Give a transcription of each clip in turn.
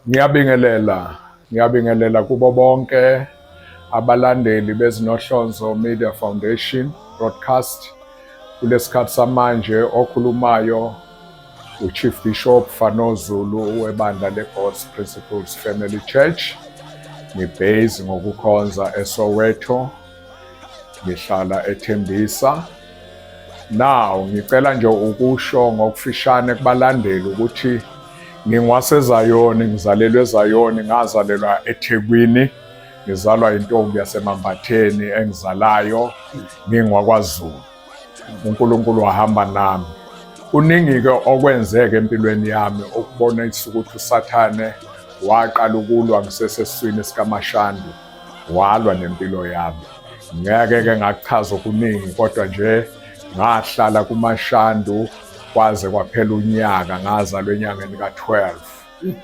Ngiyabingelela, ngiyabingelela kubo bonke abalandeli beZinohlonzo Media Foundation Broadcast. Kulesikhathi samanje okhulumayo uChief Bishop Fano Zulu webandla leGod's Principles Family Church. Ngibase ngokukhonza eSoweto, ngihlala eThembisa. Now ngicela nje ukusho ngokufishane kubalandeli ukuthi ngingwaseZayoni, ngizalelwe eZayoni, ngazalelwa eThekwini, ngizalwa intombi yaseMambatheni engizalayo, ngingwakwaZulu. uNkulunkulu wahamba nami. Kuningi-ke okwenzeka empilweni yami okubonisa ukuthi uSathane waqala ukulwa ngisesesiswini sikaMashandu, walwa nempilo yami. Ngeke ke ngakuchaza okuningi kodwa nje ngahlala kuMashandu kwaze kwaphela unyaka, ngazalwa enyangeni ka-12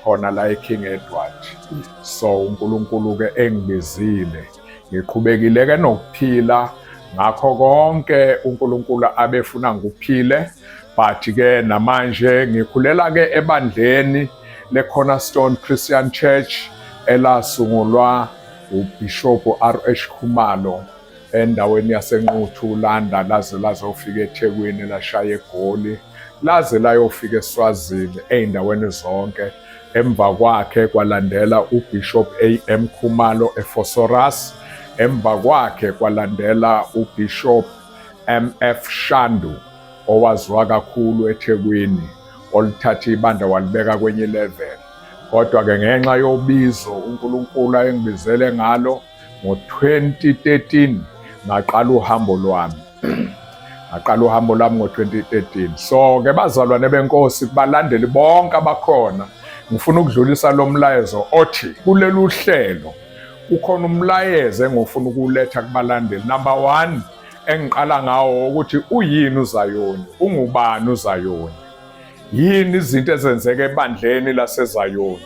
khona la eKing Edward. So uNkulunkulu ke engibizile, ngiqhubekile ke nokuphila ngakho konke uNkulunkulu abefuna ngikuphile, but ke namanje ngikhulela ke ebandleni le-Cornerstone Christian Church elasungulwa uBishop RH Khumalo endaweni yaseNquthu Landa, laze lazofika eThekwini, lashaya eGoli, laze layofika eSwazini, ey'ndaweni zonke. Emva kwakhe kwalandela uBishop AM Khumalo eFosoras, emva kwakhe kwalandela uBishop MF Shandu owaziwa kakhulu eThekwini, olithatha ibandla walibeka kwenye level. Kodwa-ke ngenxa yobizo uNkulunkulu ayengibizele ngalo ngo-2013 ngaqala uhambo lwami. Ngaqala uhambo lwami ngo-2013. So-ke bazalwane benkosi, kubalandeli bonke abakhona, ngifuna ukudlulisa lo mlayezo othi kulelu hlelo kukhona umlayezo engifuna ukuwuletha kubalandeli. Number 1 engiqala ngawo ukuthi uyini uZayoni, ungubani uZayoni, yini izinto ezenzeka ebandleni laseZayoni.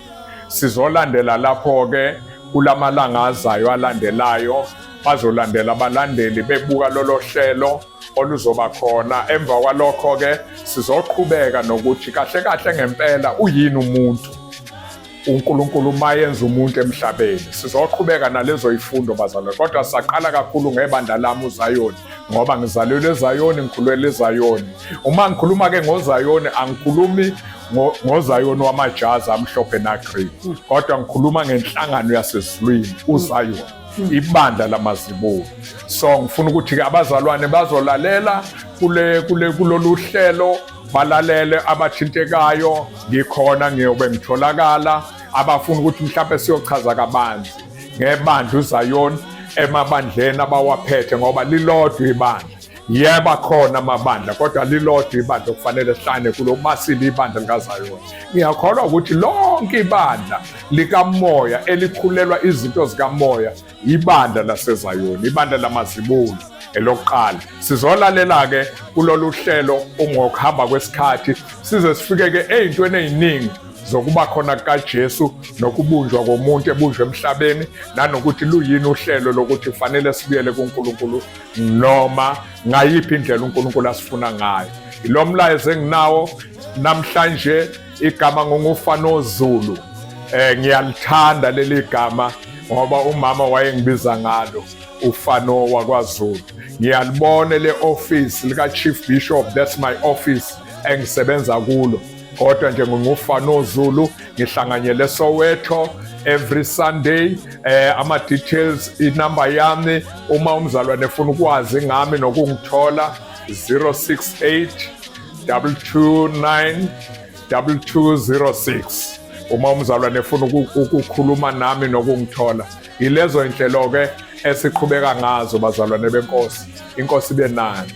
Sizolandela lapho-ke kulamalanga azayo alandelayo, bazolandela abalandeli bebuka lolo hlelo oluzoba khona. Emva kwalokho-ke sizoqhubeka nokuthi kahle kahle ngempela uyini umuntu uNkulunkulu uma yenza umuntu emhlabeni. Sizoqhubeka nalezo ifundo bazalwane, kodwa saqala kakhulu ngebandla lami uZayoni, ngoba ngizalelwe eZayoni, ngikhulele eZayoni. Uma ngikhuluma-ke ngoZayoni, angikhulumi ngoZayoni wamajazi amhlophe na-green, kodwa ngikhuluma ngenhlangano yasezulwini uZayoni, ibandla lamazibulo. So ngifuna ukuthi-ke abazalwane bazolalela kule kule kulolu hlelo, balalele abathintekayo. Ngikhona, ngiyobe ngitholakala abafuna ukuthi mhlawumbe siyochaza kabanzi ngebandla uZayoni emabandleni abawaphethe, ngoba lilodwa ibandla. Yeba khona amabandla, kodwa lilodwa ibandla okufanele sihlane kulo masile, ibandla likaZayoni. Ngiyakholwa ukuthi lonke ibandla likamoya elikhulelwa izinto zikamoya ibandla laseZayoni, ibandla lamazibulo elokuqala. Sizolalela-ke kulolu hlelo ngokuhamba kwesikhathi size sifike-ke ey'ntweni ey'ningi zokuba khona kukaJesu nokubunjwa komuntu ebunjwe emhlabeni, nanokuthi luyini uhlelo lokuthi kufanele sibuyele kuNkulunkulu noma ngayiphi indlela uNkulunkulu asifuna ngayo. Ilo mlayezo enginawo namhlanje. Igama ngunguFano Zulu. Ngiyalithanda leli gama ngoba umama wayengibiza ngalo, uFano wakwaZulu. Ngiyalibona le office lika Chief Bishop, that's my office engisebenza kulo. Kodwa nje nginguFano Zulu, ngihlanganyele Soweto every Sunday. Ama details, inamba yami uma umzalwane efuna ukwazi ngami nokungithola, 068 229 2206. Uma umzalwane efuna ukukhuluma nami nokungithola, yilezo inhlelo ke esiqhubeka ngazo bazalwane benkosi. Inkosi ibe nani.